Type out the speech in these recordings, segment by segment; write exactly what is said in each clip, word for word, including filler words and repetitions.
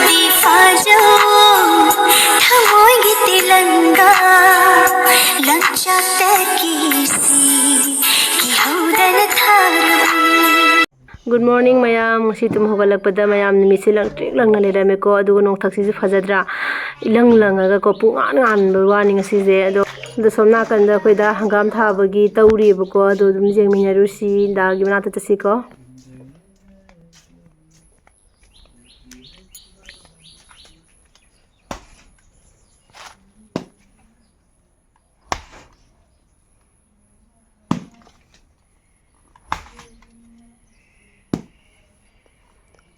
ꯐꯥꯖꯧ ꯊꯃꯣꯏꯒꯤ ꯇꯤꯂꯪꯒꯥ ꯂꯪꯆꯥꯛꯇꯒꯤ ꯁꯤ ꯀꯤꯍꯧꯗꯅ ꯊꯥꯔꯕ꯫ Good morning ꯃꯌꯥꯝ꯫ ꯉꯁꯤ ꯇꯨꯝ ꯍꯧꯒꯠꯂꯛꯄꯗ ꯃꯌꯥꯝ ꯅꯨꯃꯤꯠꯁꯦ ꯂꯪꯇ꯭ꯔꯤꯛ ꯂꯪꯅ ꯂꯩꯔꯝꯃꯦꯀꯣ꯫ ꯑꯗꯨꯒ ꯅꯣꯡꯊꯛꯁꯤꯁꯨ ꯐꯖꯗ꯭ꯔꯥ? ꯏꯂꯪ ꯂꯪꯉꯒꯀꯣ, ꯄꯨꯡꯉꯥꯟ ꯉꯥꯟꯕ ꯋꯥꯅꯤ ꯉꯁꯤꯁꯦ꯫ ꯑꯗꯣ, ꯑꯗꯣ ꯁꯣꯝ ꯅꯥꯀꯟꯗ ꯑꯩꯈꯣꯏꯗ ꯍꯪꯒꯥꯝ ꯊꯥꯕꯒꯤ ꯇꯧꯔꯤꯕꯀꯣ꯫ ꯑꯗꯣ ꯑꯗꯨꯝ ꯌꯦꯡꯃꯤꯟꯅꯔꯨꯁꯤ꯫ ꯗꯥꯒꯤ ꯃꯅꯥꯛꯇ ꯆꯠꯁꯤꯀꯣ꯫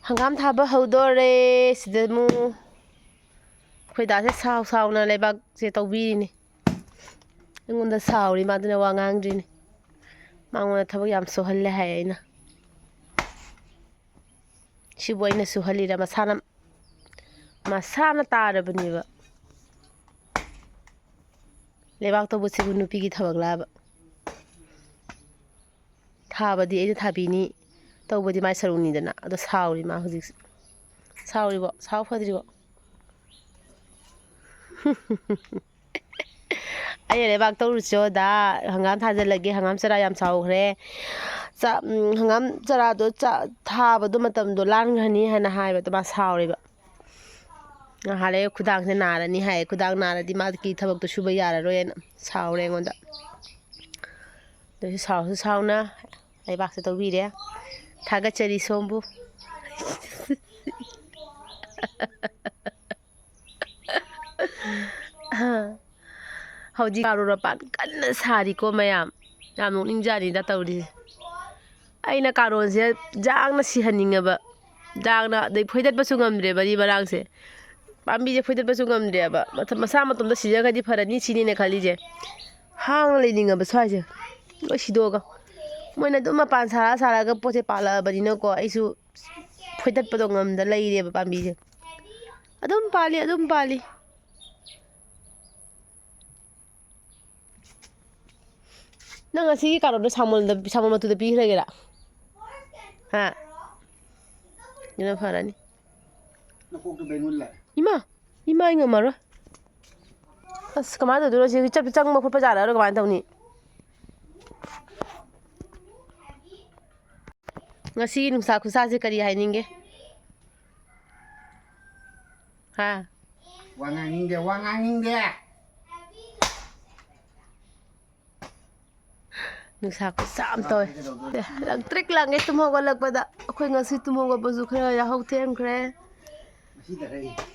ꯍꯪꯒꯥꯝ ꯊꯥꯕ ꯍꯧꯗꯣꯔꯦ꯫ ꯁꯤꯗ ꯑꯃꯨꯛ ꯑꯩꯈꯣꯏ ꯗꯥꯁꯦ ꯁꯥꯎ ꯁꯥꯎꯅ ꯂꯩꯕꯥꯛꯁꯦ ꯇꯧꯕꯤꯔꯤꯅꯤ꯫ ꯑꯩꯉꯣꯟꯗ ꯁꯥꯎꯔꯤ, ꯃꯥꯗꯨꯅ ꯋꯥ ꯉꯥꯡꯗ꯭ꯔꯤꯅꯤ꯫ ꯃꯉꯣꯟꯗ ꯊꯕꯛ ꯌꯥꯝ ꯁꯨꯍꯜꯂꯦ ꯍꯥꯏ ꯑꯩꯅ꯫ ꯁꯤꯕꯨ ꯑꯩꯅ ꯁꯨꯍꯜꯂꯤꯔ? ꯃꯁꯥꯅ, ꯃꯁꯥꯅ ꯇꯥꯔꯕꯅꯦꯕ꯫ ꯂꯩꯕꯥꯛ ꯇꯧꯕꯁꯤꯕꯨ ꯅꯨꯄꯤꯒꯤ ꯊꯕꯛꯂꯕ? ꯊꯥꯕꯗꯤ ꯑꯩꯅ ꯊꯥꯕꯤꯅꯤ, ꯇꯧꯕꯗꯤ ꯃꯥꯏ ꯁꯔꯨꯛꯅꯤꯗꯅ꯫ ꯑꯗꯣ ꯁꯥꯎꯔꯤ ꯃꯥ ꯍꯧꯖꯤꯛꯁꯦ꯫ ꯁꯥꯎꯔꯤꯕꯣ? ꯁꯥꯎ ꯐꯗ꯭ꯔꯤꯕꯣ? ꯑꯩꯅ ꯂꯩꯕꯥꯛ ꯇꯧꯔꯨꯆꯣꯗ, ꯍꯪꯒꯥꯝ ꯊꯥꯖꯤꯜꯂꯒꯦ, ꯍꯪꯒꯥꯝ ꯆꯔꯥ ꯌꯥꯝ ꯆꯥꯎꯈ꯭ꯔꯦ, ꯆꯥ-, ꯎꯝ, ꯍꯪꯒꯥꯝ ꯆꯔꯥꯗꯣ ꯆꯥ-, ꯊꯥꯕꯗꯣ ꯃꯇꯝꯗꯣ ꯂꯥꯟꯈ꯭ꯔꯅꯤ ꯍꯥꯏꯅ ꯍꯥꯏꯕꯗꯣ ꯃꯥ ꯁꯥꯎꯔꯤꯕ꯫ ꯉꯥꯏꯍꯥꯛ ꯂꯩꯔ ꯈꯨꯗꯥꯡꯁꯦ ꯅꯥꯔꯅꯤ ꯍꯥꯏ, ꯈꯨꯗꯥꯡ ꯅꯥꯔꯗꯤ ꯃꯥꯒꯤ ꯊꯕꯛꯇꯣ ꯁꯨꯕ ꯌꯥꯔꯔꯣꯏꯅ ꯁꯥꯎꯔꯦ ꯑꯩꯉꯣꯟꯗ꯫ ꯑꯗꯨꯁꯨ ꯁꯥꯎꯁꯨ ꯁꯥꯎꯅ ꯂꯩꯕꯥꯛꯁꯦ ꯇꯧꯕꯤꯔꯦ꯫ ꯊꯥꯒꯠꯆꯔꯤ ꯁꯣꯝꯕꯨ꯫ ꯍꯧꯖꯤꯛ ꯀꯥꯔꯣ ꯃꯄꯥꯟ ꯀꯟꯅ ꯁꯥꯔꯤꯀꯣ ꯃꯌꯥꯝ꯫ ꯌꯥꯝ ꯅꯣꯛꯅꯤꯡꯖꯥꯅꯤꯗ ꯇꯧꯔꯤꯁꯦ꯫ ꯑꯩꯅ ꯀꯥꯔꯣꯟꯁꯦ ꯌꯥꯡꯅ ꯁꯤꯍꯟꯅꯤꯡꯉꯕ꯫ ꯌꯥꯡꯅ, ꯑꯗꯩ ꯐꯣꯏꯗꯠꯄꯁꯨ ꯉꯝꯗ꯭ꯔꯦ ꯃꯔꯤ ꯃꯔꯥꯡꯁꯦ꯫ ꯄꯥꯝꯕꯤꯁꯦ ꯐꯣꯏꯗꯠꯄꯁꯨ ꯉꯝꯗ꯭ꯔꯦꯕ꯫ ꯃꯊ-, ꯃꯁꯥ ꯃꯇꯣꯝꯇ ꯁꯤꯖꯈ꯭ꯔꯗꯤ ꯐꯔꯅꯤ ꯁꯤꯅꯤꯅ ꯈꯜꯂꯤꯁꯦ꯫ ꯍꯥꯡꯅ ꯂꯩꯅꯤꯡꯉꯕ ꯁ꯭ꯋꯥꯏꯁꯦ꯫ ꯂꯣꯏ ꯁꯤꯗꯣꯛꯑꯒ꯫ ꯃꯣꯏꯅ ꯑꯗꯨꯝ ꯃꯄꯥꯟ ꯁꯥꯔ ꯁꯥꯔꯒ ꯄꯣꯠꯁꯦ ꯄꯥꯜꯂꯛꯑꯕꯅꯤꯅꯀꯣ, ꯑꯩꯁꯨ ꯐꯣꯏꯗꯠꯄꯗꯣ ꯉꯝꯗ ꯂꯩꯔꯦꯕ ꯄꯥꯝꯕꯤꯁꯦ꯫ ꯑꯗꯨꯝ ꯄꯥꯜꯂꯤ, ꯑꯗꯨꯝ ꯄꯥꯜꯂꯤ꯫ ꯅꯪ ꯉꯁꯤꯒꯤ ꯀꯥꯔꯣꯠꯗꯣ ꯁꯥꯃꯣꯜꯗ, ꯁꯥꯃꯣꯜ ꯃꯇꯨꯗ ꯄꯤꯈ꯭ꯔꯒꯦꯔꯥ? ꯍꯥ? ꯑꯗꯨꯅ ꯐꯔꯅꯤ꯫ ꯅꯀꯣꯛꯇꯨ ꯕꯦꯡꯒꯨꯜ ꯂꯥꯛꯑꯦ꯫ ꯏꯃꯥ, ꯏꯃꯥ, ꯑꯩ ꯉꯝꯃꯔꯣꯏ꯫ ꯑꯁ, ꯀꯃꯥꯏꯅ ꯇꯧꯗꯣꯏꯅꯣ? ꯁꯤ ꯆꯠꯄ ꯆꯪꯕ ꯈꯣꯠꯄ ꯌꯥꯔꯛꯑꯔꯣꯏ, ꯀꯃꯥꯏꯅ ꯇꯧꯅꯤ? ꯉꯁꯤꯒꯤ ꯅꯨꯡꯁꯥ ꯈꯨꯁꯥꯁꯦ ꯀꯔꯤ ꯍꯥꯏꯅꯤꯡꯒꯦ? ꯍꯥ? ꯋꯥ ꯉꯥꯡꯅꯤꯡꯗꯦ, ꯋꯥ ꯉꯥꯡꯅꯤꯡꯗꯦ꯫ ꯅꯨꯡꯁꯥ ꯈꯨꯁꯥ ꯑꯃ ꯇꯧꯋꯦ꯫ ꯂꯪꯇ꯭ꯔꯤꯛ ꯂꯪꯉꯦ ꯇꯨꯝ ꯍꯧꯒꯠꯂꯛꯄꯗ꯫ ꯑꯩꯈꯣꯏ ꯉꯁꯤ ꯇꯨꯝ ꯍꯧꯒꯠꯄꯁꯨ ꯈꯔ ꯌꯥꯍꯧ ꯊꯦꯡꯈ꯭ꯔꯦ꯫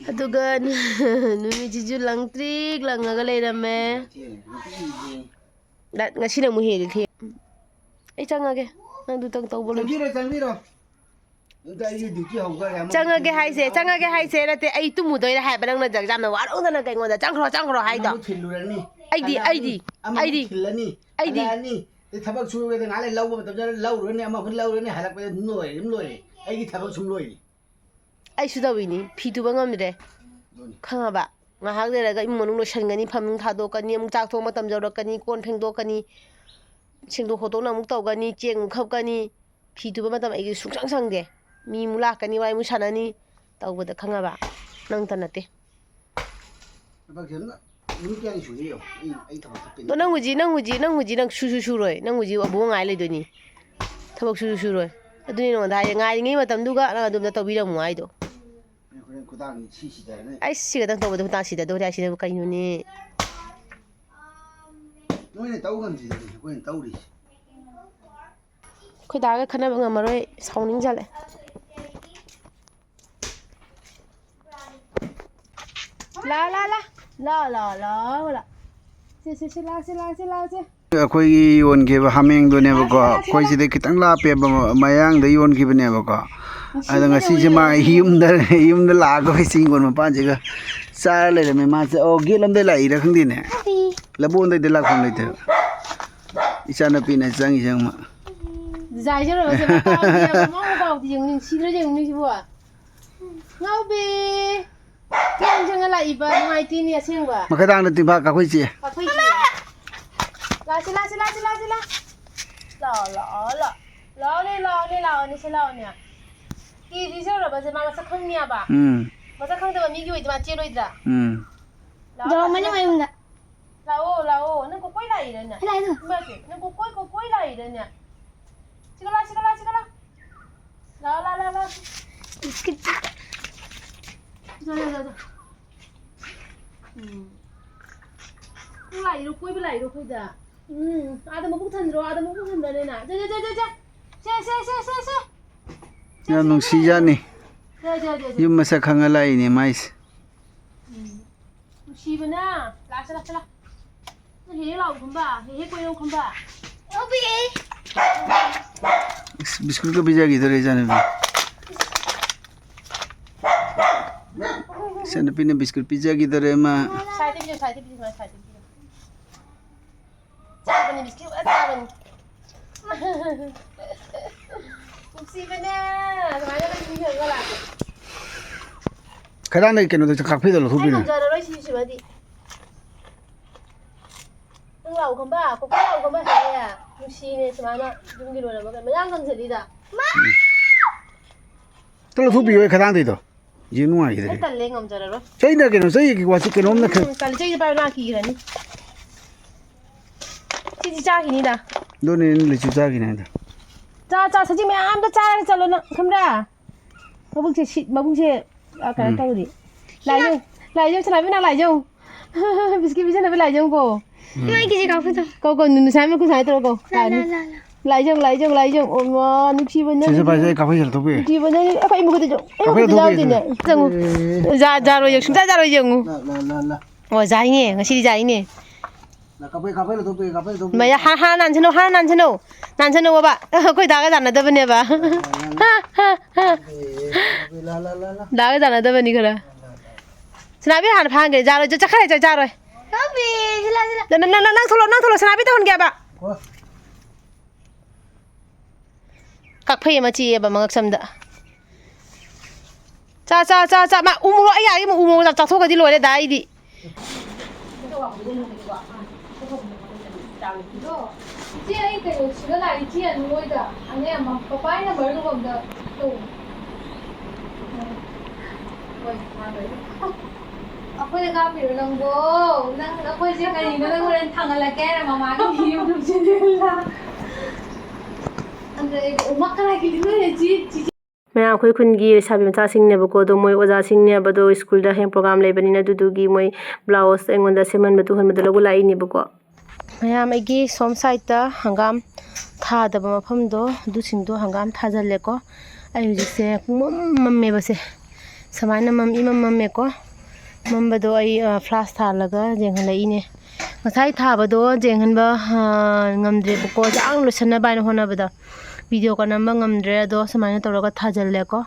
ꯑꯗꯨꯒ ꯅꯨꯃꯤꯠꯁꯤꯁꯨ ꯂꯪꯇ꯭ꯔꯤꯛ ꯂꯪꯉꯒ ꯂꯩꯔꯝꯃꯦ꯫ ꯅ-, ꯉꯁꯤꯅ ꯑꯃꯨꯛ ꯍꯦꯜꯂꯤ ꯊꯦꯡ-, ꯑꯩ ꯆꯪꯉꯒꯦ꯫ ꯅꯪ ꯑꯗꯨꯇꯪ ꯇꯧꯕ ꯂꯣꯏꯁꯤ꯫ ꯆꯪꯕꯤꯔꯣ, ꯆꯪꯕꯤꯔꯣ꯫ ꯑꯗꯨꯗ ꯑꯩꯒꯤ duty ꯍꯧꯗꯣꯔꯦ꯫ ꯑꯃꯨꯛ ꯆꯪꯉꯒꯦ ꯍꯥꯏꯁꯦ, ꯆꯪꯉꯒꯦ ꯍꯥꯏꯁꯦ ꯅꯠꯇꯦ, ꯑꯩ ꯇꯨꯝꯃꯨꯗꯣꯏꯔꯥ ꯍꯥꯏꯕ? ꯅꯪꯅ examꯅ ꯋꯥꯔꯧꯗꯅ ꯀꯩꯉꯣꯟꯗ "ꯆꯪꯈ꯭ꯔꯣ, ꯆꯪꯈ꯭ꯔꯣ" ꯍꯥꯏꯗꯣ? ꯑꯃꯨꯛ ꯊꯤꯜꯂꯨꯔꯅꯤ꯫ ꯑꯩꯗꯤ, ꯍꯜꯂꯛꯑꯅꯤ꯫ ꯑꯩꯗꯤ, ꯑꯃꯨꯛ ꯑꯩꯗꯤ, ꯊꯤꯜꯂꯅꯤ꯫ ꯑꯩꯗꯤ꯫ ꯍꯜꯂꯛꯑꯅꯤ꯫ ꯑꯗꯩ ꯊꯕꯛ ꯁꯨꯔꯒꯗꯤ ꯉꯥꯏꯍꯥꯛ ꯂꯩ ꯂꯧꯕ ꯃꯇꯝꯗ ꯂꯧꯔꯨꯔꯅꯤ, ꯑꯃꯃꯨꯛ ꯂꯧꯔꯨꯔꯅꯤ, ꯍꯜꯂꯛꯄꯗ ꯑꯗꯨꯝ ꯂꯣꯏꯔꯦ, ꯑꯗꯨꯝ ꯂꯣꯏꯔꯦ꯫ ꯑꯩꯒꯤ ꯊꯕꯛ ꯁꯨꯝ ꯂꯣꯏꯔꯦ꯫ ꯑꯩꯁꯨ ꯇꯧꯔꯤꯅꯤ, ꯐꯤ ꯇꯨꯕ ꯉꯝꯗ꯭ꯔꯦ꯫ ꯑꯗꯨꯅꯤ꯫ ꯈꯪꯉꯕ? ꯉꯥꯏꯍꯥꯛ ꯂꯩꯔꯒ ꯏꯃꯨꯡ ꯃꯅꯨꯡ ꯂꯣꯏꯁꯟꯒꯅꯤ, ꯐꯃꯨꯡ ꯊꯥꯗꯣꯛꯀꯅꯤ, ꯑꯃꯨꯛ ꯆꯥꯛ ꯊꯣꯡ ꯃꯇꯝ ꯌꯧꯔꯛꯀꯅꯤ, ꯀꯣꯟ ꯐꯦꯡꯗꯣꯛꯀꯅꯤ, ꯁꯦꯡꯗꯣꯛ ꯈꯣꯠꯇꯣꯛꯅ ꯑꯃꯨꯛ ꯇꯧꯒꯅꯤ, ꯆꯦꯡ ꯑꯃꯨꯛ ꯈꯞꯀꯅꯤ꯫ ꯐꯤ ꯇꯨꯕ ꯃꯇꯝ ꯑꯩꯒꯤ ꯁꯨꯡꯁꯪ ꯁꯪꯗꯦ꯫ ꯃꯤ ꯑꯃꯨꯛ ꯂꯥꯛꯀꯅꯤ, ꯋꯥꯔꯤ ꯑꯃꯨꯛ ꯁꯥꯟꯅꯅꯤ, ꯇꯧꯕꯗ ꯈꯪꯉꯕ? ꯅꯪꯇ ꯅꯠꯇꯦ꯫ ꯊꯕꯛꯁꯦ ꯑꯝꯇ ꯅꯨꯃꯤꯠ ꯀꯌꯥꯅꯤ ꯁꯨꯔꯦ ꯌꯦꯡꯉꯣ꯫ ꯑꯩ, ꯑꯩ ꯊꯕꯛ ꯆꯠꯄꯩ ꯑꯗꯣ ꯅꯪ ꯍꯧꯖꯤꯛ, ꯅꯪ ꯍꯧꯖꯤꯛ, ꯅꯪ ꯍꯧꯖꯤꯛ ꯅꯪ ꯁꯨꯁꯨ ꯁꯨꯔꯣꯏ꯫ ꯅꯪ ꯍꯧꯖꯤꯛ ꯑꯕꯣꯛ ꯉꯥꯏ ꯂꯩꯗꯣꯏꯅꯤ꯫ ꯊꯕꯛ ꯁꯨꯁꯨ ꯁꯨꯔꯣꯏ꯫ ꯑꯗꯨꯅꯤ ꯅꯉꯣꯟꯗ ꯍꯥꯏꯔꯦ, ꯉꯥꯏꯔꯤꯉꯩ ꯃꯇꯝꯗꯨꯒ ꯅꯪ ꯑꯗꯨꯝꯅ ꯇꯧꯕꯤꯔꯝꯃꯣ ꯍꯥꯏꯗꯣ꯫ ꯑꯩ ꯍꯣꯔꯦꯟ ꯈꯨꯗꯥꯡꯁꯤ ꯁꯤꯗꯔꯅꯤ꯫ ꯑꯩ ꯁꯤ ꯈꯛꯇꯪ ꯇꯧꯕꯗ ꯈꯨꯗꯥꯡ ꯁꯤꯗꯗꯧꯔꯦ ꯍꯥꯏꯁꯤꯅꯕꯨ ꯀꯩꯅꯣꯅꯦ? ꯅꯣꯏꯅ ꯇꯧ ꯉꯝꯗ꯭ꯔꯤꯗꯨꯅꯤ ꯑꯩꯈꯣꯏꯅ ꯇꯧꯔꯤꯁꯦ꯫ ꯑꯩꯈꯣꯏ ꯗꯥꯒ ꯈꯠꯅꯕ ꯉꯝꯃꯔꯣꯏ, ꯁꯥꯎꯅꯤꯡꯖꯜꯂꯦ꯫ ꯂꯥ, ꯂꯥ, ꯂꯥ꯫ ꯂꯥ, ꯂꯥ, ꯂꯥ, ꯂꯥ꯫ ꯁꯦ, ꯁꯦ, ꯁꯦ, ꯂꯥ, ꯁꯦ, ꯂꯥ, ꯁꯦ, ꯂꯥ, ꯁꯦ꯫ ꯑꯩꯈꯣꯏꯒꯤ ꯌꯣꯟꯈꯤꯕ ꯍꯥꯃꯦꯡꯗꯨꯅꯦꯕꯀꯣ, ꯑꯩꯈꯣꯏ ꯁꯤꯗꯩ ꯈꯤꯇꯪ ꯂꯥꯞꯄꯦꯕ, ꯃꯌꯥꯡꯗ ꯌꯣꯟꯈꯤꯕꯅꯦꯕꯀꯣ꯫ ꯑꯗꯣ ꯉꯁꯤꯁꯦ ꯃꯥ ꯌꯨꯝꯗ, ꯌꯨꯝꯗ ꯂꯥꯛꯑꯒ ꯑꯩꯈꯣꯏ ꯆꯤꯡꯒꯣꯟ ꯃꯄꯥꯟꯁꯤꯒ ꯆꯥꯔ ꯂꯩꯔꯝꯃꯦ ꯃꯥꯁꯦ꯫ ꯑꯣ, ꯒꯦꯠ ꯂꯣꯝꯗꯩ ꯂꯥꯛꯏꯔꯥ ꯈꯪꯗꯦꯅꯦ꯫ ꯂꯕꯨꯛꯂꯣꯝꯗꯩꯗꯤ ꯂꯥꯛꯐꯝ ꯂꯩꯇꯦꯕ꯫ ꯏꯆꯥꯅꯨꯄꯤꯅ ꯆꯪꯉꯤꯁꯦ ꯑꯃ꯫ ꯗꯤꯖꯥꯏꯟꯁꯦ ꯂꯣꯏꯔꯦ, ꯃꯃꯥ ꯃꯄꯥ ꯌꯦꯡꯉꯨ, ꯅꯨꯡꯁꯤꯗ꯭ꯔꯣ ꯌꯦꯡꯉꯨꯅꯦ ꯁꯤꯕꯣ꯫ ꯉꯥꯎꯕꯤ! ꯀꯌꯥꯝ ꯁꯪꯅ ꯂꯥꯛꯏꯕ? ꯅꯨꯡꯉꯥꯏꯇꯦꯅꯦ ꯑꯁꯦꯡꯕ꯫ ꯃꯈꯥ ꯇꯥꯡꯅ ꯇꯤꯟꯐꯥ ꯀꯥꯈꯣꯏ ꯆꯦ꯫ ꯀꯥꯈꯣꯏ ꯆꯦ꯫ ꯂꯥꯛꯁꯤ, ꯂꯥꯛꯁꯤ, ꯂꯥꯛꯁꯤ, ꯂꯥꯛꯁꯤ, ꯂꯥꯛ꯫ ꯂꯥꯛꯑꯣ, ꯂꯥꯛꯑꯣ, ꯂꯥꯛꯑꯣ꯫ ꯂꯥꯛꯑꯣꯅꯦ, ꯂꯥꯛꯑꯣꯅꯦ, ꯂꯥꯛꯑꯣꯅꯦ, ꯁꯤ ꯂꯥꯛꯑꯣꯅꯦ꯫ ꯀꯦꯖꯤꯁꯦ ꯌꯧꯔꯕꯁꯦ ꯃꯥ ꯃꯁꯛ ꯈꯪꯅꯤꯕ꯫ ꯎꯝ꯫ ꯃꯁꯛ ꯈꯪꯗꯕ ꯃꯤꯒꯤ ꯑꯣꯏꯗꯤ ꯃꯥ ꯆꯦꯜꯂꯣꯏꯗ꯭ꯔꯥ? ꯎꯝ꯫ ꯂꯥꯛꯑꯣ, ꯌꯧꯔꯝꯃꯅꯤ ꯂꯥꯛꯑꯣ꯫ ꯃꯌꯨꯝꯗ꯫ ꯂꯥꯛꯑꯣ, ꯂꯥꯛꯑꯣ꯫ ꯅꯪ ꯀꯣꯀꯣꯏ ꯂꯥꯛꯏꯔꯅꯦ? ꯂꯥꯛꯑꯦ ꯑꯗꯨ꯫ ꯏꯃꯥꯏꯄꯦꯝꯃ, ꯅꯪ ꯀꯣꯀꯣꯏ, ꯀꯣꯀꯣꯏ ꯂꯥꯛꯏꯔꯅꯦ? ꯁꯤꯒ ꯂꯥ, ꯁꯤꯒ ꯂꯥ, ꯁꯤꯒ ꯂꯥ꯫ ꯂꯥꯛꯑꯣ, ꯂꯥꯛꯑꯣ, ꯂꯥꯛꯑꯣ, ꯂꯥꯛꯑꯣ꯫ ꯕꯤꯁꯀꯤꯠ꯫ ꯖꯥ, ꯖꯥ, ꯖꯥ, ꯖꯥ꯫ ꯎꯝ꯫ ꯅꯪ ꯂꯥꯛꯏꯔꯣ? ꯀꯣꯏꯕ ꯂꯥꯛꯏꯔꯣ ꯑꯩꯈꯣꯏꯗ? ꯎꯝ꯫ ꯑꯥꯗ ꯃꯕꯨꯛ ꯊꯟꯗ꯭ꯔꯣ? ꯑꯥꯗ ꯃꯕꯨꯛ ꯊꯟꯕ꯭ꯔꯅꯦ ꯅꯪ? ꯖꯥ, ꯖꯥ, ꯖꯥ, ꯖꯥ, ꯖꯥ꯫ ꯁꯦ, ꯁꯦ, ꯁꯦ, ꯁꯦ, ꯁꯦ꯫ ꯌꯥꯝ ꯅꯨꯡꯁꯤꯖꯥꯠꯅꯤ꯫ ꯖꯥ, ꯖꯥ, ꯖꯥ, ꯖꯥ꯫ ꯌꯨꯝ ꯃꯁꯛ ꯈꯪꯉ ꯂꯥꯛꯏꯅꯦ ꯃꯥꯏꯁꯦ꯫ ꯎꯝ꯫ ꯅꯨꯡꯁꯤꯕꯅ꯫ ꯂꯥꯛꯑꯣ, ꯆꯠꯂꯣ, ꯆꯠꯂꯣ꯫ ꯅꯪ ꯍꯦꯛ ꯍꯦꯛ ꯂꯥꯛꯑꯣ ꯈꯝꯕ, ꯍꯦꯛ ꯍꯦꯛ ꯀꯣꯏꯔꯛꯑꯣ ꯈꯝꯕ꯫ ꯂꯧꯕꯤꯌꯦ꯫ ꯏꯁ, ꯕꯤꯁꯀꯨꯠꯀ ꯄꯤꯖꯈꯤꯗꯣꯔꯦ ꯏꯆꯥꯅꯨꯄꯤ꯫ ꯏꯆꯥꯅꯨꯄꯤꯅ ꯕꯤꯁꯀꯨꯠ ꯄꯤꯖꯈꯤꯗꯣꯔꯦ ꯃꯥ꯫ ꯁꯥꯏꯗ ꯄꯤꯌꯨ, ꯁꯥꯏꯗ ꯄꯤꯌꯨ, ꯁꯥꯏꯗ ꯄꯤꯌꯨ꯫ ꯆꯥꯕꯅꯤ, ꯕꯤꯁꯀꯤꯠ ꯐꯖ ꯆꯥꯕꯅꯤ꯫ ꯅꯨꯡꯁꯤꯕꯅꯦ, ꯑꯗꯨꯃꯥꯏꯅ ꯅꯪ ꯌꯨꯝ ꯌꯧꯔꯒ ꯂꯥꯛꯀꯦ꯫ ꯈꯗꯥꯡꯗꯒꯤ ꯀꯩꯅꯣꯗꯣ ꯀꯥꯐꯩꯗꯣ ꯑꯩ ꯂꯧꯊꯣꯛꯄꯤꯔꯣ꯫ ꯉꯝꯖꯔꯔꯣꯏ ꯁꯤꯁꯤꯃꯗꯤ꯫ ꯅꯪ ꯂꯥꯛꯑꯣ ꯈꯝꯕ, ꯀꯣꯀꯣ ꯂꯥꯛꯑꯣ ꯈꯝꯕ, ꯍꯦ꯫ ꯅꯨꯡꯁꯤꯅꯦ ꯁꯨꯃꯥꯏꯅ ꯌꯨꯝꯒꯤ ꯂꯣꯏꯔꯝꯃꯒ ꯃꯌꯥꯡ ꯀꯪꯁꯤꯜꯂꯤꯗ꯫ ꯑꯝꯇ ꯂꯧꯊꯣꯛꯄꯤꯌꯣ ꯑꯩ ꯈꯗꯥꯡꯗꯩꯗꯣ꯫ ꯌꯦꯡ ꯅꯨꯡꯉꯥꯏꯈꯤꯗ꯭ꯔꯦ꯫ ꯑꯩ ꯇꯜꯂꯦ, ꯉꯝꯖꯔꯔꯣꯏ꯫ ꯆꯩꯅ ꯀꯩꯅꯣ, ꯆꯩꯒꯤ ꯋꯥꯁꯤ ꯀꯩꯅꯣꯝꯅ ꯈꯔ ꯎꯝ, ꯇꯜꯂꯦ, ꯆꯩꯁꯦ ꯄꯥꯏꯕ ꯂꯥꯛꯈꯤꯔꯅꯤ꯫ ꯁꯤꯗꯤ ꯆꯥꯈꯤꯅꯤꯗ꯫ ꯑꯗꯨꯅꯦ ꯑꯩꯅ ꯂꯤꯆꯨ ꯆꯥꯈꯤꯅꯤ ꯍꯥꯏꯗꯣ꯫ ꯆꯥ, ꯆꯥ, ꯁꯖꯤ ꯃꯌꯥꯝꯗꯣ ꯆꯥꯔꯒ ꯆꯠꯂꯣ ꯅꯪ, ꯈꯪꯕ꯭ꯔꯥ? ꯃꯕꯨꯛꯁꯦ ꯁꯤꯠ-, ꯃꯕꯨꯛꯁꯦ, ꯑ, ꯀꯩꯅꯣ ꯎꯝ꯫ ꯇꯧꯔꯤ꯫ ꯂꯥꯏꯖꯧ, ꯂꯥꯏꯖꯧ, ꯁꯅꯥꯕꯤꯅꯥ ꯂꯥꯏꯖꯧ꯫ ꯕꯤꯁꯀꯤꯠ ꯄꯤꯖꯅꯕ ꯂꯥꯏꯖꯧ ꯀꯣ꯫ ꯎꯝ꯫ ꯏꯃꯥ, ꯑꯩ ꯀꯦꯖꯤ ꯀꯥꯞꯄꯗꯣ꯫ ꯀꯧ, ꯀꯧ, ꯅꯨ-, ꯅꯨꯡꯁꯥ ꯃꯈꯨꯠ ꯁꯨꯃꯥꯏꯅ ꯇꯧꯔ ꯀꯧ꯫ ꯂꯥ, ꯂꯥ, ꯂꯥꯛꯑꯅꯤ꯫ ꯂꯥ, ꯂꯥ꯫ ꯂꯥꯏꯖꯧ, ꯂꯥꯏꯖꯧ, ꯂꯥꯏꯖꯧ꯫ ꯑꯣ, ꯃꯥ, ꯅꯨꯡꯁꯤꯕ ꯅꯪ꯫ ꯁꯦ, ꯁꯦ, ꯄꯥꯏꯁꯦ, ꯑꯩ ꯀꯥꯐꯩ ꯁꯦ ꯂꯧꯊꯣꯛꯄꯤꯒꯦ꯫ ꯅꯨꯡꯁꯤꯕ ꯅꯪ꯫ ꯑꯩꯈꯣꯏ ꯏꯃꯨꯡꯗ ꯆꯪꯉꯨ꯫ ꯀꯥꯐꯩ ꯂꯧꯊꯣꯛꯄꯤꯒꯦ, ꯌꯥꯎꯗꯦꯅꯦ꯫ ꯁꯦ꯫ ꯆꯪꯉꯨ꯫ ꯑꯦ꯫ ꯖꯥ-, ꯖꯥꯔꯣꯏ ꯌꯦꯡꯉꯨ꯫ ꯁꯨꯡꯖꯥ ꯖꯥꯔꯣꯏ ꯌꯦꯡꯉꯨ꯫ ꯂꯥ, ꯂꯥ, ꯂꯥ, ꯂꯥ꯫ ꯑꯣ, ꯖꯥꯏꯅꯦ꯫ ꯉꯁꯤꯗꯤ ꯖꯥꯏꯅꯦ꯫ ꯂꯥ, ꯀꯥꯐꯩ, ꯀꯥꯐꯩ ꯂꯧꯊꯣꯛꯄꯤꯒꯦ, ꯀꯥꯐꯩ ꯂꯧꯊꯣꯛꯄꯤꯒꯦ꯫ ꯃꯌꯥ-, ꯍꯥ-, ꯍꯥ ꯅꯥꯟꯁꯤꯟꯅꯧ, ꯍꯥ ꯅꯥꯟꯁꯤꯟꯅꯧ꯫ ꯅꯥꯟꯁꯤꯟꯅꯧꯕ꯫ ꯑꯩꯈꯣꯏ ꯗꯥꯒ ꯆꯥꯟꯅꯗꯕꯅꯦꯕ꯫ ꯂꯥ, ꯂꯥ, ꯂꯥ꯫ ꯍꯥ, ꯍꯥ, ꯍꯥ꯫ ꯑꯦ, ꯂꯥ, ꯂꯥ, ꯂꯥ, ꯂꯥ꯫ ꯗꯥꯒ ꯆꯥꯟꯅꯗꯕꯅꯤ ꯈꯔ꯫ ꯂꯥ, ꯂꯥ, ꯂꯥ꯫ ꯁꯅꯥꯕꯤ ꯍꯥꯟꯅ ꯐꯥꯍꯟꯒꯦ꯫ ꯖꯥꯔꯣꯏ, ꯆꯠꯈ꯭ꯔꯦ, ꯆꯠ-, ꯖꯥꯔꯣꯏ꯫ ꯅꯪ, ꯅꯪ, ꯅꯪ, ꯅꯪ ꯊꯣꯛꯂꯛꯑꯣ, ꯅꯪ ꯊꯣꯛꯂꯛꯑꯣ, ꯁꯅꯥꯕꯤ ꯇꯧꯍꯟꯒꯦꯕ꯫ ꯀꯣ꯫ ꯀꯥꯛꯐꯩ ꯑꯃ ꯆꯤꯛꯑꯦꯕ ꯃꯉꯛꯁꯝꯗ꯫ ꯆꯥ, ꯆꯥ, ꯆꯥ, ꯆꯥ꯫ ꯃꯥ ꯎ ꯃꯣꯔꯣꯛ, ꯑꯩ ꯌꯥꯔꯤ, ꯎ ꯃꯣꯔꯣꯛ ꯆꯥ-, ꯆꯥꯊꯣꯛꯈ꯭ꯔꯗꯤ ꯂꯣꯏꯔꯦ ꯗꯥ ꯑꯩꯗꯤ꯫ ꯏꯆꯦ, ꯑꯩ ꯀꯩꯅꯣ ꯁꯤꯗ ꯂꯥꯛꯏ, ꯏꯆꯦ ꯑꯅꯨ ꯍꯣꯏꯗ꯫ ꯑꯅꯦ, ꯄꯄꯥꯏ ꯅꯝꯕꯔ ꯂꯨꯍꯣꯡꯗ ꯇꯧ꯫ ꯑꯩꯈꯣꯏꯗ ꯀꯥꯞꯄꯤꯔꯣ ꯅꯪꯕꯣ? ꯅꯪ ꯑꯩꯈꯣꯏꯁꯦ ꯀꯔꯤꯅꯣ? ꯅꯪ ꯍꯣꯔꯦꯟ ꯊꯥꯡꯒꯠꯂꯛꯀꯦ ꯍꯥꯏꯔ ꯃꯃꯥꯒꯤ YouTube channelꯗ꯫ ꯑꯗꯨꯗ ꯑꯩꯗꯣ, "ꯑꯣ, ꯃꯥ ꯀꯅꯥꯒꯤꯅꯣ ꯆꯦ?" ꯃꯌꯥꯝ ꯑꯩꯈꯣꯏ ꯈꯨꯟꯒꯤ ꯂꯩꯁꯥꯕꯤ ꯃꯆꯥꯁꯤꯡꯅꯦꯕꯀꯣ, ꯑꯗꯣ ꯃꯣꯏ ꯑꯣꯖꯥꯁꯤꯡꯅꯦꯕ, ꯑꯗꯣ ꯁ꯭ꯀꯨꯜꯗ ꯍꯌꯦꯡ ꯄ꯭ꯔꯣꯒ꯭ꯔꯥꯝ ꯂꯩꯕꯅꯤꯅ ꯑꯗꯨꯗꯨꯒꯤ ꯃꯣꯏ ꯕ꯭ꯂꯥꯎꯁ ꯑꯩꯉꯣꯟꯗ ꯁꯦꯝꯍꯟꯕ ꯇꯨꯍꯟꯕꯗ ꯂꯧꯕ ꯂꯥꯛꯏꯅꯦꯕꯀꯣ꯫ ꯃꯌꯥꯝ ꯑꯩꯒꯤ ꯁꯣꯝ ꯁꯥꯏꯠꯇ ꯍꯪꯒꯥꯝ ꯊꯥꯗꯕ ꯃꯐꯝꯗꯣ, ꯑꯗꯨꯁꯤꯡꯗꯣ ꯍꯪꯒꯥꯝ ꯊꯥꯖꯤꯜꯂꯦꯀꯣ꯫ ꯑꯩ ꯍꯧꯖꯤꯛꯁꯦ ꯄꯨꯡꯃꯝ ꯃꯝꯃꯦꯕꯁꯦ, ꯁꯨꯃꯥꯏꯅ ꯃꯝ ꯏꯃꯝ ꯃꯝꯃꯦꯀꯣ꯫ ꯃꯝꯕꯗꯣ ꯑꯩ, ꯑ, ꯐ꯭ꯂꯥꯁ ꯊꯥꯜꯂꯒ ꯌꯦꯡꯍꯜꯂꯛꯏꯅꯦ꯫ ꯉꯁꯥꯏ ꯊꯥꯕꯗꯣ ꯌꯦꯡꯍꯟꯕ, ꯑ, ꯉꯝꯗ꯭ꯔꯦꯕꯀꯣ, ꯆꯥꯡ ꯂꯣꯏꯁꯟꯅꯕ ꯍꯥꯏꯅ ꯍꯣꯠꯅꯕꯗ꯫ ꯚꯤꯗꯤꯑꯣꯒ ꯅꯝꯕ ꯉꯝꯗ꯭ꯔꯦ꯫ ꯑꯗꯣ ꯁꯨꯃꯥꯏꯅ ꯇꯧꯔꯒ ꯊꯥꯖꯤꯜꯂꯦꯀꯣ꯫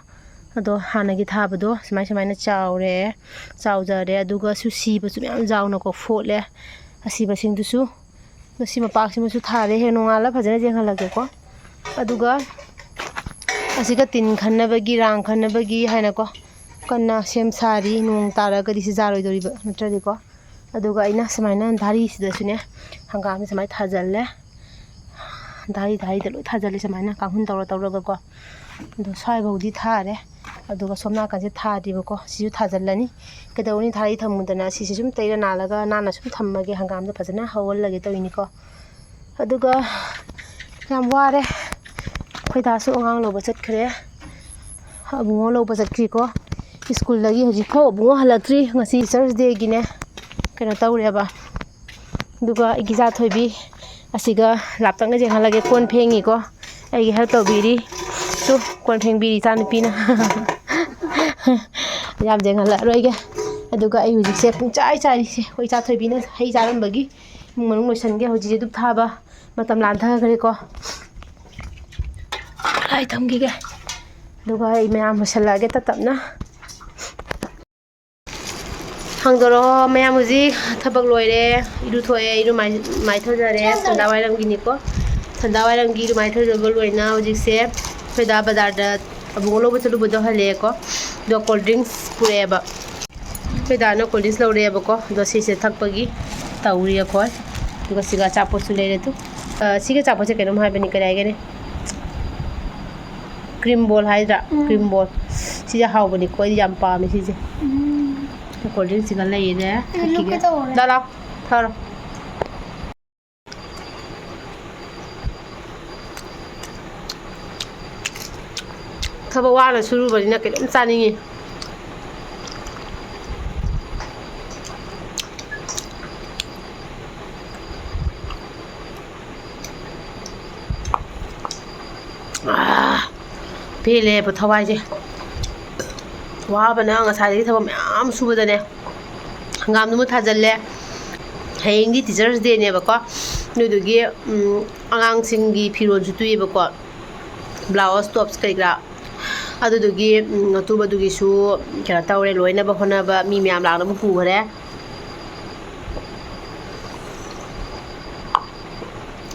ꯑꯗꯣ ꯍꯥꯟꯅꯒꯤ ꯊꯥꯕꯗꯣ ꯁꯨꯃꯥꯏ ꯁꯨꯃꯥꯏꯅ ꯆꯥꯎꯔꯦ, ꯆꯥꯎꯖꯔꯦ꯫ ꯑꯗꯨꯒ ꯁꯨ ꯁꯤꯕꯁꯨ ꯃꯌꯥꯝ ꯆꯥꯎꯅꯀꯣ ꯐꯣꯠꯂꯦ꯫ ꯑꯁꯤꯕꯁꯤꯡꯗꯨꯁꯨ, ꯃꯁꯤ ꯃꯄꯥꯛꯁꯤꯃꯁꯨ ꯊꯥꯔꯦ꯫ ꯍꯦꯛ ꯅꯣꯡꯉꯥꯜꯂ ꯐꯖꯅ ꯌꯦꯡꯍꯜꯂꯒꯦꯀꯣ꯫ ꯑꯗꯨꯒ ꯑꯁꯤꯒ ꯇꯤꯟ ꯈꯟꯅꯕꯒꯤ, ꯔꯥꯡ ꯈꯟꯅꯕꯒꯤ ꯍꯥꯏꯅꯀꯣ, ꯀꯟꯅ ꯁꯦꯝ ꯁꯥꯔꯤ꯫ ꯅꯣꯡ ꯇꯥꯔꯒꯗꯤ ꯁꯤ ꯖꯥꯔꯣꯏꯗꯣꯔꯤꯕ ꯅꯠꯇ꯭ꯔꯗꯤꯀꯣ꯫ ꯑꯗꯨꯒ ꯑꯩꯅ ꯁꯨꯃꯥꯏꯅ ꯙꯥꯔꯤꯁꯤꯗꯁꯨꯅꯦ ꯍꯪꯒꯥꯝꯁꯦ ꯁꯨꯃꯥꯏꯅ ꯊꯥꯖꯤꯜꯂꯦ꯫ ꯙꯥꯔꯤ ꯙꯥꯔꯤꯗ ꯂꯣꯏ ꯊꯥꯖꯤꯜꯂꯦ ꯁꯨꯃꯥꯏꯅ ꯀꯥꯡꯍꯨꯟ ꯇꯧꯔ ꯇꯧꯔꯒꯀꯣ꯫ ꯑꯗꯣ ꯁ꯭ꯋꯥꯏꯐꯥꯎꯗꯤ ꯊꯥꯔꯦ꯫ ꯑꯗꯨꯒ ꯁꯣꯝ ꯅꯥꯀꯟꯁꯦ ꯊꯥꯗ꯭ꯔꯤꯕꯀꯣ꯫ ꯁꯤꯁꯨ ꯊꯥꯖꯤꯜꯂꯅꯤ꯫ ꯀꯩꯗꯧꯅꯤ ꯙꯥꯔꯤ ꯊꯝꯃꯨꯗꯅ ꯁꯤꯁꯦ ꯁꯨꯝ ꯇꯩꯔ ꯅꯥꯜꯂꯒ ꯅꯥꯟꯅ ꯁꯨꯝ ꯊꯝꯃꯒꯦ꯫ ꯍꯪꯒꯥꯝꯗꯣ ꯐꯖꯅ ꯍꯧꯍꯜꯂꯒꯦ ꯇꯧꯔꯤꯅꯤꯀꯣ꯫ ꯑꯗꯨꯒ ꯌꯥꯝ ꯋꯥꯔꯦ꯫ ꯑꯩꯈꯣꯏ ꯗꯥꯁꯨ ꯑꯉꯥꯡ ꯂꯧꯕ ꯆꯠꯈ꯭ꯔꯦ꯫ ꯑꯕꯨꯡꯉꯣ ꯂꯧꯕ ꯆꯠꯈ꯭ꯔꯤꯀꯣ꯫ ꯁ꯭ꯀꯨꯜꯗꯒꯤ ꯍꯧꯖꯤꯛꯐꯥꯎ ꯑꯕꯨꯡꯉꯣ ꯍꯜꯂꯛꯇ꯭ꯔꯤ꯫ ꯉꯁꯤ ꯇꯤꯆꯔꯁ ꯗꯦꯒꯤꯅꯦ ꯀꯩꯅꯣ ꯇꯧꯔꯦꯕ꯫ ꯑꯗꯨꯒ ꯑꯩꯒꯤ ꯏꯆꯥ ꯊꯣꯏꯕꯤ ꯑꯁꯤꯒ ꯂꯥꯞꯇꯛꯅ ꯌꯦꯡꯍꯜꯂꯒꯦ꯫ ꯀꯣꯟ ꯐꯦꯡꯉꯤꯀꯣ꯫ ꯑꯩꯒꯤ ꯍꯦꯜꯞ ꯇꯧꯕꯤꯔꯤ꯫ ꯇꯨ, ꯀꯣꯟ ꯐꯦꯡꯕꯤꯔꯤ ꯏꯆꯥ ꯅꯨꯄꯤꯅ꯫ ꯌꯥꯝ ꯌꯦꯡꯍꯜꯂꯛꯑꯔꯣꯏꯒꯦ꯫ ꯑꯗꯨꯒ ꯑꯩ ꯍꯧꯖꯤꯛꯁꯦ ꯄꯨꯡꯆꯥꯏ ꯆꯥꯏꯔꯤꯁꯦ꯫ ꯑꯩꯈꯣꯏ ꯏꯆꯥ ꯊꯣꯏꯕꯤꯅ ꯍꯩ ꯆꯥꯔꯝꯕꯒꯤ ꯏꯃꯨꯡ ꯃꯅꯨꯡ ꯂꯣꯏꯁꯟꯒꯦ꯫ ꯍꯧꯖꯤꯛꯁꯦ ꯙꯨꯞ ꯊꯥꯕ ꯃꯇꯝ ꯂꯥꯟꯊꯈ꯭ꯔꯦꯀꯣ꯫ ꯂꯥꯏ ꯊꯝꯈꯤꯒꯦ꯫ ꯑꯗꯨꯒ ꯑꯩ ꯃꯌꯥꯝ ꯂꯣꯏꯁꯜꯂꯛꯑꯒꯦ ꯇꯞ ꯇꯞꯅ꯫ ꯍꯥꯡꯗꯣꯔꯛꯑꯣ꯫ ꯃꯌꯥꯝ ꯍꯧꯖꯤꯛ ꯊꯕꯛ ꯂꯣꯏꯔꯦ, ꯏꯔꯨꯊꯣꯛꯑꯦ, ꯏꯔꯨ ꯃꯥꯏ-, ꯃꯥꯏꯊꯖꯔꯦ꯫ ꯁꯟꯗꯥ ꯋꯥꯏꯔꯝꯒꯤꯅꯤꯀꯣ꯫ ꯁꯟꯗꯥ ꯋꯥꯏꯔꯝꯒꯤ ꯏꯔꯨ ꯃꯥꯏꯊꯖꯕ ꯂꯣꯏꯅ ꯍꯧꯖꯤꯛꯁꯦ ꯑꯩꯈꯣꯏꯗ ꯕꯖꯥꯔꯗ ꯑꯕꯨꯡꯉꯣ ꯂꯧꯕ ꯆꯠꯂꯨꯕꯗꯣ ꯍꯜꯂꯛꯑꯦꯀꯣ꯫ ꯑꯗꯣ ꯀꯣꯜ ꯗ꯭ꯔꯤꯡꯛꯁ ꯄꯨꯔꯛꯑꯦꯕ꯫ ꯑꯩꯈꯣꯏ ꯗꯥꯅ ꯀꯣꯜ ꯗ꯭ꯔꯤꯡꯛꯁ ꯂꯧꯔꯛꯑꯦꯕꯀꯣ꯫ ꯑꯗꯣ ꯁꯤꯁꯦ ꯊꯛꯄꯒꯤ ꯇꯧꯔꯤ ꯑꯩꯈꯣꯏ꯫ ꯑꯗꯨꯒ ꯁꯤꯒ ꯑꯆꯥꯄꯣꯠꯁꯨ ꯂꯩꯔꯦ꯫ ꯑꯗꯨ, ꯑ, ꯁꯤꯒꯤ ꯑꯆꯥꯄꯣꯠꯁꯦ ꯀꯩꯅꯣꯝ ꯍꯥꯏꯕꯅꯤ, ꯀꯔꯤ ꯍꯥꯏꯒꯅꯤ? ꯀ꯭ꯔꯤꯝ ꯕꯣꯜ ꯍꯥꯏꯗ꯭ꯔꯥ? ꯎꯝ꯫ ꯀ꯭ꯔꯤꯝ ꯕꯣꯜ꯫ ꯁꯤꯁꯦ ꯍꯥꯎꯕꯅꯤꯀꯣ, ꯑꯩꯗꯤ ꯌꯥꯝ ꯄꯥꯝꯃꯦ ꯁꯤꯁꯦ꯫ ꯎꯝ꯫ Cold drink ꯁꯤꯒ ꯂꯩꯔꯦ꯫ ꯑꯩ ꯊꯛꯈꯤꯒꯦ꯫ ꯂꯨꯞꯀꯦ ꯇꯧꯔꯦ꯫ ꯂꯥ, ꯂꯥ, ꯊꯛꯑꯔꯣ꯫ ꯊꯕꯛ ꯋꯥꯅ ꯁꯨꯔꯨꯕꯅꯤꯅ ꯀꯩꯅꯣꯝ ꯆꯥꯅꯤꯡꯉꯤ꯫ ꯑꯥ, ꯄꯦꯜꯂꯦꯕ ꯊꯋꯥꯏꯁꯦ꯫ ꯋꯥꯕꯅ ꯉꯁꯥꯏꯗꯒꯤ ꯊꯕꯛ ꯃꯌꯥꯝ ꯁꯨꯕꯗꯅꯦ꯫ ꯍꯪꯒꯥꯝꯗꯨꯃ ꯊꯥꯖꯤꯜꯂꯦ꯫ ꯍꯌꯦꯡꯗꯤ Teachers' Day ꯅꯦꯕꯀꯣ꯫ ꯑꯗꯨꯗꯨꯒꯤ, ꯎꯝ, ꯑꯉꯥꯡꯁꯤꯡꯒꯤ ꯐꯤꯔꯣꯜꯁꯨ ꯇꯨꯏꯌꯦꯕꯀꯣ꯫ Blouse, tops ꯀꯔꯤ ꯀꯔꯥ꯫ ꯑꯗꯨꯗꯨꯒꯤ, ꯎꯝ, ꯑꯇꯨꯕꯗꯨꯒꯤꯁꯨ ꯀꯩꯅꯣ ꯇꯧꯔꯦ, ꯂꯣꯏꯅꯕ ꯍꯣꯠꯅꯕ ꯃꯤ ꯃꯌꯥꯝ ꯂꯥꯛꯅꯕ ꯄꯨꯈ꯭ꯔꯦ꯫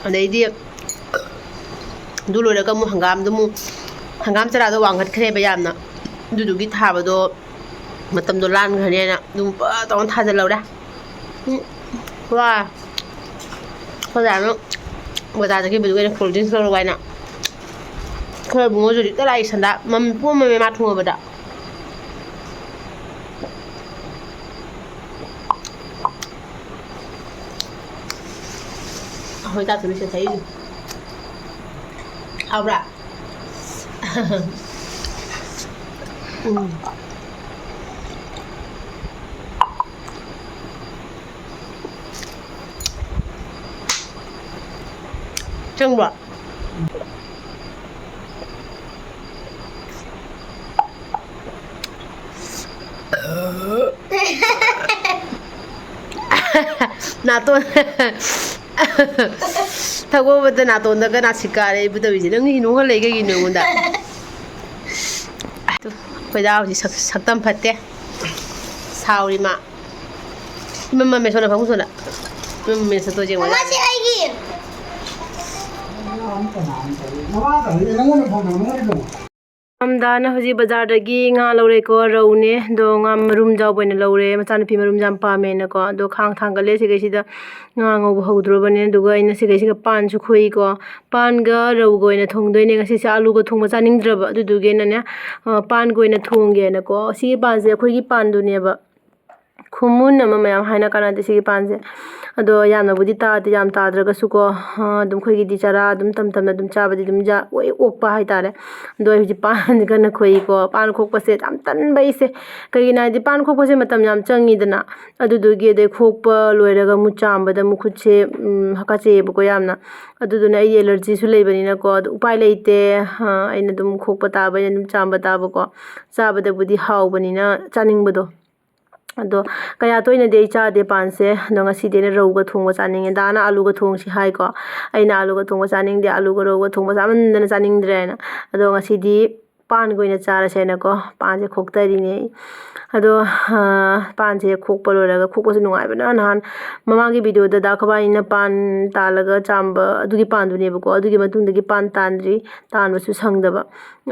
ꯑꯗꯩꯗꯤ ꯑꯗꯨ ꯂꯣꯏꯔꯒ ꯑꯃꯨꯛ ꯍꯪꯒꯥꯝꯗꯨ ꯑꯃꯨꯛ, ꯍꯪꯒꯥꯝ ꯆꯔꯥꯗꯣ ꯋꯥꯡꯈꯠꯈ꯭ꯔꯦꯕ ꯌꯥꯝꯅ, ꯑꯗꯨꯗꯨꯒꯤ ꯊꯥꯕꯗꯣ ꯃꯇꯝꯗꯣ ꯂꯥꯟꯈ꯭ꯔꯅꯦꯅ ꯑꯗꯨꯝ ꯄꯠ ꯇꯧꯅ ꯊꯥꯖꯤꯜꯍꯧꯔꯦ꯫ ꯎꯝ, ꯋꯥ, ꯑꯩꯈꯣꯏ ꯗꯥꯅ ꯕꯖꯥꯔ ꯆꯠꯈꯤꯕꯗꯨꯒꯤ ꯑꯩꯅ cold drinks ꯂꯧꯔꯛꯑꯣ ꯍꯥꯏꯅ꯫ ꯑꯩꯈꯣꯏ ꯏꯕꯨꯡꯉꯣꯁꯨ ꯍꯧꯖꯤꯛꯇ ꯂꯥꯛꯏ ꯁꯟꯗꯥ, ꯃꯝ ꯄꯣꯝꯃꯝꯃꯦ ꯃꯥ ꯊꯣꯡꯉꯕꯗ꯫ ꯑꯩꯈꯣꯏ ꯆꯥꯛ ꯊꯣꯡꯕꯁꯦ ꯊꯛꯏꯁꯦ꯫ ꯍꯥꯎꯕ꯭ꯔꯥ? ꯎꯝ꯫ ꯆꯪꯕ꯭ꯔꯣ? ꯅꯥꯇꯣꯟ ꯊꯛꯄ ꯅꯥꯇꯣꯟꯗꯒ ꯅꯥꯁꯤꯛ ꯀꯥꯔꯦ ꯑꯩꯕꯨ ꯇꯧꯔꯤꯁꯦ꯫ ꯅꯪ ꯅꯣꯛꯍꯜꯂꯛꯏ ꯀꯩꯒꯤꯅꯣ ꯑꯩꯉꯣꯟꯗ? ꯑꯗꯨ ꯑꯩꯈꯣꯏꯗꯥ ꯍꯧꯖꯤꯛ ꯁꯛ-, ꯁꯛꯇꯝ ꯐꯠꯇꯦ꯫ ꯁꯥꯎꯔꯤ ꯃꯥ꯫ ꯏꯃꯝ ꯃꯝꯃꯦ ꯁꯣꯝꯗ ꯐꯃꯨꯡ ꯁꯣꯝꯗ꯫ ꯏꯃꯝ ꯃꯝꯃꯦ ꯁꯠꯇꯣ ꯌꯦꯡꯉꯣ꯫ ꯑꯃ ꯁꯤ ꯑꯩꯒꯤ꯫ ꯅꯉꯣꯟꯗ ꯐꯣꯟ ꯇꯧ, ꯅꯉꯣꯟꯗ ꯐꯣꯟ ꯇꯧ꯫ ꯃꯝꯗꯥꯅ ꯍꯧꯖꯤꯛ ꯕꯖꯥꯔꯗꯒꯤ ꯉꯥ ꯂꯧꯔꯦꯀꯣ, ꯔꯧꯅꯦ꯫ ꯑꯗꯣ ꯉꯥ ꯃꯔꯨꯝ ꯌꯥꯎꯕ ꯑꯣꯏꯅ ꯂꯧꯔꯦ, ꯃꯆꯥꯅꯨꯄꯤ ꯃꯔꯨꯝꯁꯦ ꯌꯥꯝ ꯄꯥꯝꯃꯦꯅꯀꯣ꯫ ꯑꯗꯣ ꯈꯥꯡ ꯊꯥꯡꯒꯠꯂꯦ ꯁꯤꯈꯩꯁꯤꯗ, ꯉꯥ ꯉꯧꯕ ꯍꯧꯗ꯭ꯔꯣꯕꯅꯦ꯫ ꯑꯗꯨꯒ ꯑꯩꯅ ꯁꯤꯈꯩꯁꯤꯒ ꯄꯥꯟꯁꯨ ꯈꯣꯏꯀꯣ꯫ ꯄꯥꯟꯒ ꯔꯧꯒ ꯑꯣꯏꯅ ꯊꯣꯡꯗꯣꯏꯅꯦ ꯉꯁꯤꯁꯦ, ꯑꯂꯨꯒ ꯊꯣꯡꯕ ꯆꯥꯅꯤꯡꯗ꯭ꯔꯕ꯫ ꯑꯗꯨꯗꯨꯒꯤ ꯑꯩꯅꯅꯦ, ꯑ, ꯄꯥꯟꯒ ꯑꯣꯏꯅ ꯊꯣꯡꯒꯦꯅꯀꯣ꯫ ꯁꯤꯒꯤ ꯄꯥꯟꯁꯦ ꯑꯩꯈꯣꯏꯒꯤ ꯄꯥꯟꯗꯨꯅꯦꯕ꯫ ꯈꯨꯃꯨꯟ ꯑꯃ ꯃꯌꯥꯝ ꯍꯥꯏꯅ ꯀꯥꯟꯅꯗꯦ ꯁꯤꯒꯤ ꯄꯥꯟꯁꯦ꯫ ꯑꯗꯣ ꯌꯥꯝꯅꯕꯨꯗꯤ ꯇꯥꯗꯦ, ꯌꯥꯝ ꯇꯥꯗ꯭ꯔꯒꯁꯨꯀꯣ, ꯑ, ꯑꯗꯨꯝ ꯑꯩꯈꯣꯏꯒꯤꯗꯤ ꯆꯔꯥ ꯑꯗꯨꯝ ꯇꯝ ꯇꯝꯅ ꯑꯗꯨꯝ ꯆꯥꯕꯗꯤ ꯑꯗꯨꯝ ꯌꯥ-, ꯑꯣꯏ-, ꯑꯣꯛꯄ ꯍꯥꯏꯇꯥꯔꯦ꯫ ꯑꯗꯣ ꯑꯩ ꯍꯧꯖꯤꯛ ꯄꯥꯟꯁꯦ ꯀꯟꯅ ꯈꯣꯏꯀꯣ꯫ ꯄꯥꯟ ꯈꯣꯛꯄꯁꯦ ꯌꯥꯝ ꯇꯟꯕ ꯑꯩꯁꯦ꯫ ꯀꯩꯒꯤꯅꯣ ꯍꯥꯏꯗꯤ ꯄꯥꯟ ꯈꯣꯛꯄꯁꯦ ꯃꯇꯝ ꯌꯥꯝ ꯆꯪꯉꯤꯗꯅ꯫ ꯑꯗꯨꯗꯨꯒꯤ ꯑꯗꯩ ꯈꯣꯛꯄ ꯂꯣꯏꯔꯒ ꯑꯃꯨꯛ ꯆꯥꯝꯕꯗ ꯃꯈꯨꯠꯁꯦ, ꯎꯝ, ꯍꯥꯀꯠꯆꯩꯌꯦꯕꯀꯣ ꯌꯥꯝꯅ꯫ ꯑꯗꯨꯗꯨꯅ ꯑꯩ ꯑꯦꯂꯔꯖꯤꯁꯨ ꯂꯩꯕꯅꯤꯅꯀꯣ꯫ ꯑꯗꯣ ꯎꯄꯥꯏ ꯂꯩꯇꯦ꯫ ꯑ, ꯑꯩꯅ ꯑꯗꯨꯝ ꯈꯣꯛꯄ ꯇꯥꯕ, ꯑꯩꯅ ꯑꯗꯨꯝ ꯆꯥꯝꯕ ꯇꯥꯕꯀꯣ꯫ ꯆꯥꯕꯗꯕꯨꯗꯤ ꯍꯥꯎꯕꯅꯤꯅ ꯆꯥꯅꯤꯡꯕꯗꯣ꯫ ꯑꯗꯣ ꯀꯌꯥ ꯇꯣꯏꯅꯗꯤ ꯑꯩ ꯆꯥꯗꯦ ꯄꯥꯟꯁꯦ꯫ ꯑꯗꯣ ꯉꯁꯤꯗꯤ ꯑꯩꯅ ꯔꯧꯒ ꯊꯣꯡꯕ ꯆꯥꯅꯤꯡꯉꯦ꯫ ꯗꯥꯅ ꯑꯥꯂꯨꯒ ꯊꯣꯡꯁꯤ ꯍꯥꯏꯀꯣ꯫ ꯑꯩꯅ ꯑꯥꯂꯨꯒ ꯊꯣꯡꯕ ꯆꯥꯅꯤꯡꯗꯦ, ꯑꯥꯂꯨꯒ ꯔꯧꯒ ꯊꯣꯡꯕ ꯆꯥꯃꯟꯗꯅ ꯆꯥꯅꯤꯡꯗ꯭ꯔꯦꯅ꯫ ꯑꯗꯣ ꯉꯁꯤꯗꯤ ꯄꯥꯟꯒ ꯑꯣꯏꯅ ꯆꯥꯔꯁꯦꯅꯀꯣ꯫ ꯄꯥꯟꯁꯦ ꯈꯣꯛꯇꯔꯤꯅꯦ ꯑꯩ꯫ ꯑꯗꯣ, ꯑ, ꯄꯥꯟꯁꯦ ꯈꯣꯛꯄ ꯂꯣꯏꯔꯒ, ꯈꯣꯛꯄꯁꯨ ꯅꯨꯡꯉꯥꯏꯕꯅ ꯅꯍꯥꯟ ꯃꯃꯥꯡꯒꯤ ꯚꯤꯗꯤꯑꯣꯗ ꯗꯥ ꯈꯕꯥꯏꯅ ꯄꯥꯟ ꯇꯥꯜꯂꯒ ꯆꯥꯝꯕ ꯑꯗꯨꯒꯤ ꯄꯥꯟꯗꯨꯅꯦꯕꯀꯣ꯫ ꯑꯗꯨꯒꯤ ꯃꯇꯨꯡꯗꯒꯤ ꯄꯥꯟ ꯇꯥꯟꯗ꯭ꯔꯤ, ꯇꯥꯟꯕꯁꯨ ꯁꯪꯗꯕ꯫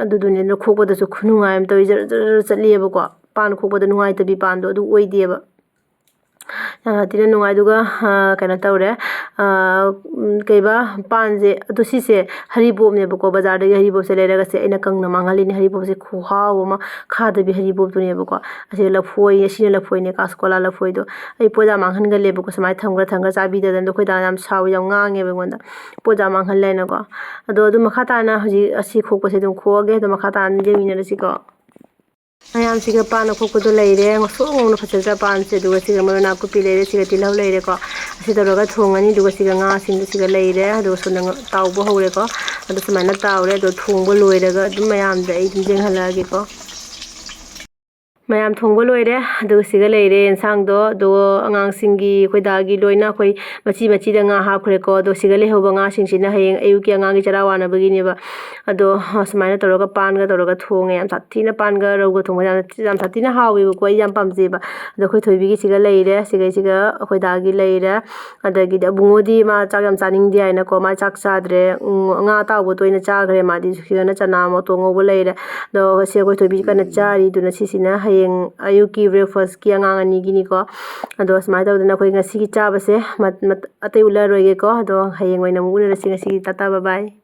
ꯑꯗꯨꯗꯨꯅꯦ, ꯑꯗꯨꯅ ꯈꯣꯛꯄꯗꯁꯨ ꯈꯨꯅꯨꯡꯉꯥꯏ ꯑꯃ ꯇꯧꯋꯤ, ꯖꯔ ꯖꯔ ꯖꯔ ꯆꯠꯂꯤꯑꯕꯀꯣ꯫ ꯄꯥꯟ ꯈꯣꯛꯄꯗ ꯅꯨꯡꯉꯥꯏꯇꯕꯤ ꯄꯥꯟꯗꯣ ꯑꯗꯨ ꯑꯣꯏꯗꯦꯕ꯫ ꯌꯥꯝꯅ ꯊꯤꯅ ꯅꯨꯡꯉꯥꯏ꯫ ꯑꯗꯨꯒ, ꯑ, ꯀꯩꯅꯣ ꯇꯧꯔꯦ, ꯑ, ꯎꯝ, ꯀꯩꯕ, ꯄꯥꯟꯁꯦ, ꯑꯗꯣ ꯁꯤꯁꯦ ꯍꯔꯤꯕꯣꯞꯅꯦꯕꯀꯣ꯫ ꯕꯖꯥꯔꯗꯒꯤ ꯍꯔꯤꯕꯣꯞꯁꯦ ꯂꯩꯔꯒ ꯁꯦ ꯑꯩꯅ ꯀꯪꯅ ꯃꯥꯡꯍꯜꯂꯤꯅꯦ꯫ ꯍꯔꯤꯕꯣꯞꯁꯦ ꯈꯨꯍꯥꯎ ꯑꯃ, ꯈꯥꯗꯕꯤ ꯍꯔꯤꯕꯣꯞꯇꯨꯅꯦꯕꯀꯣ꯫ ꯑꯁꯤꯗ ꯂꯐꯣꯏ, ꯑꯁꯤꯅ ꯂꯐꯣꯏꯅꯦ, ꯀꯥꯁꯀꯣꯂꯥ ꯂꯐꯣꯏꯗꯣ꯫ ꯑꯩ ꯄꯣꯠ ꯌꯥꯝ ꯃꯥꯡꯍꯟꯒꯜꯂꯦꯕꯀꯣ, ꯁꯨꯃꯥꯏꯅ ꯊꯝꯈ꯭ꯔ ꯊꯝꯈ꯭ꯔ ꯆꯥꯕꯤꯗꯗꯅ꯫ ꯑꯗꯣ ꯑꯩꯈꯣꯏ ꯗꯥꯅ ꯌꯥꯝ ꯁꯥꯎꯋꯤ, ꯌꯥꯝ ꯉꯥꯡꯉꯦꯕ ꯑꯩꯉꯣꯟꯗ, ꯄꯣꯠ ꯌꯥꯝ ꯃꯥꯡꯍꯜꯂꯦꯅꯀꯣ꯫ ꯑꯗꯣ ꯑꯗꯨꯝ ꯃꯈꯥ ꯇꯥꯅ ꯍꯧꯖꯤꯛ ꯑꯁꯤ ꯈꯣꯛꯄꯁꯦ ꯑꯗꯨꯝ ꯈꯣꯛꯑꯒꯦ꯫ ꯑꯗꯣ ꯃꯈꯥ ꯇꯥꯅ ꯌꯦꯡꯃꯤꯟꯅꯔꯁꯤꯀꯣ꯫ ꯃꯌꯥꯝꯁꯤꯒ ꯄꯥꯟꯅ ꯈꯣꯛꯄꯗꯣ ꯂꯩꯔꯦ꯫ ꯉꯧꯁꯣꯛ ꯉꯧꯅ ꯐꯖꯗ꯭ꯔꯥ ꯄꯥꯟꯁꯦ? ꯑꯗꯨꯒ ꯁꯤꯒ ꯃꯔꯣꯏ ꯅꯥꯀꯨꯞꯄꯤ ꯂꯩꯔꯦ, ꯁꯤꯒ ꯇꯤꯜꯍꯧ ꯂꯩꯔꯦꯀꯣ꯫ ꯑꯁꯤ ꯇꯧꯔꯒ ꯊꯣꯡꯉꯅꯤ꯫ ꯑꯗꯨꯒ ꯁꯤꯒ ꯉꯥꯁꯤꯡꯗꯣ ꯁꯤꯒ ꯂꯩꯔꯦ꯫ ꯑꯗꯨꯒ ꯁꯣꯝꯗ ꯉ-, ꯇꯥꯎꯕ ꯍꯧꯔꯦꯀꯣ꯫ ꯑꯗꯣ ꯁꯨꯃꯥꯏꯅ ꯇꯥꯎꯔꯦ꯫ ꯑꯗꯣ ꯊꯣꯡꯕ ꯂꯣꯏꯔꯒ ꯑꯗꯨꯝ ꯃꯌꯥꯝꯗ ꯑꯩ ꯑꯗꯨꯝ ꯌꯦꯡꯍꯜꯂꯛꯑꯒꯦꯀꯣ꯫ ꯃꯌꯥꯝ ꯊꯣꯡꯕ ꯂꯣꯏꯔꯦ꯫ ꯑꯗꯨꯒ ꯁꯤꯒ ꯂꯩꯔꯦ ꯌꯦꯟꯁꯥꯡꯗꯣ꯫ ꯑꯗꯣ ꯑꯉꯥꯡꯁꯤꯡꯒꯤ, ꯑꯩꯈꯣꯏ ꯗꯥꯒꯤ ꯂꯣꯏꯅ ꯑꯩꯈꯣꯏ ꯃꯆꯤ ꯃꯆꯤꯗ ꯉꯥ ꯍꯥꯞꯈ꯭ꯔꯦꯀꯣ꯫ ꯑꯗꯣ ꯁꯤꯒ ꯂꯩꯍꯧꯕ ꯉꯥꯁꯤꯡꯁꯤꯅ ꯍꯌꯦꯡ ꯑꯌꯨꯛꯀꯤ ꯑꯉꯥꯡꯒꯤ ꯆꯔꯥ ꯋꯥꯅꯕꯒꯤꯅꯦꯕ꯫ ꯑꯗꯣ ꯁꯨꯃꯥꯏꯅ ꯇꯧꯔꯒ ꯄꯥꯟꯒ ꯇꯧꯔꯒ ꯊꯣꯡꯉꯦ꯫ ꯌꯥꯝ ꯁꯥꯊꯤꯅ ꯄꯥꯟꯒ ꯔꯧꯒ ꯊꯣꯡꯕꯁꯦ ꯌꯥꯝ, ꯌꯥꯝ ꯁꯥꯊꯤꯅ ꯍꯥꯎꯋꯦꯕꯀꯣ꯫ ꯑꯩ ꯌꯥꯝ ꯄꯥꯝꯖꯩꯕ꯫ ꯑꯗꯣ ꯑꯩꯈꯣꯏ ꯊꯣꯏꯕꯤꯒꯤꯁꯤꯒ ꯂꯩꯔꯦ, ꯁꯤꯒꯩꯁꯤꯒ ꯑꯩꯈꯣꯏ ꯗꯥꯒꯤ ꯂꯩꯔꯦ꯫ ꯑꯗꯒꯤꯗꯤ ꯑꯕꯨꯡꯉꯣꯗꯤ ꯃꯥ ꯆꯥꯛ ꯌꯥꯝ ꯆꯥꯅꯤꯡꯗꯦ ꯍꯥꯏꯅꯀꯣ, ꯃꯥ ꯆꯥꯛ ꯆꯥꯗ꯭ꯔꯦ꯫ ꯎꯝ, ꯉꯥ ꯑꯇꯥꯎꯕꯗꯣ ꯑꯣꯏꯅ ꯆꯥꯈ꯭ꯔꯦ ꯃꯥꯗꯤ꯫ ꯁꯤꯒꯅ ꯆꯅꯥ ꯃꯇꯣꯡ ꯉꯧꯕ ꯂꯩꯔꯦ꯫ ꯑꯗꯣ ꯁꯤ ꯑꯩꯈꯣꯏ ꯊꯣꯏꯕꯤ ꯀꯟꯅ ꯆꯥꯔꯤ꯫ ꯑꯗꯨꯅ ꯁꯤꯁꯤꯅ ꯍꯌꯦꯡ ꯑꯌꯨꯛꯀꯤ breakfastꯀꯤ ꯑꯉꯥꯡ ꯑꯅꯤꯒꯤꯅꯤꯀꯣ꯫ ꯑꯗꯣ ꯁꯨꯃꯥꯏꯅ ꯇꯧꯗꯅ ꯑꯩꯈꯣꯏ ꯉꯁꯤꯒꯤ ꯆꯥꯕꯁꯦ ꯃꯠ-, ꯃꯠ-, ꯑꯇꯩ ꯎꯠꯂꯔꯣꯏꯒꯦꯀꯣ꯫ ꯑꯗꯣ ꯍꯌꯦꯡ ꯑꯣꯏꯅ ꯑꯃꯨꯛ ꯎꯅꯔꯁꯤ꯫ ꯉꯁꯤꯒꯤ ꯇꯥꯇꯥ ꯕꯥꯏ ꯕꯥꯏ꯫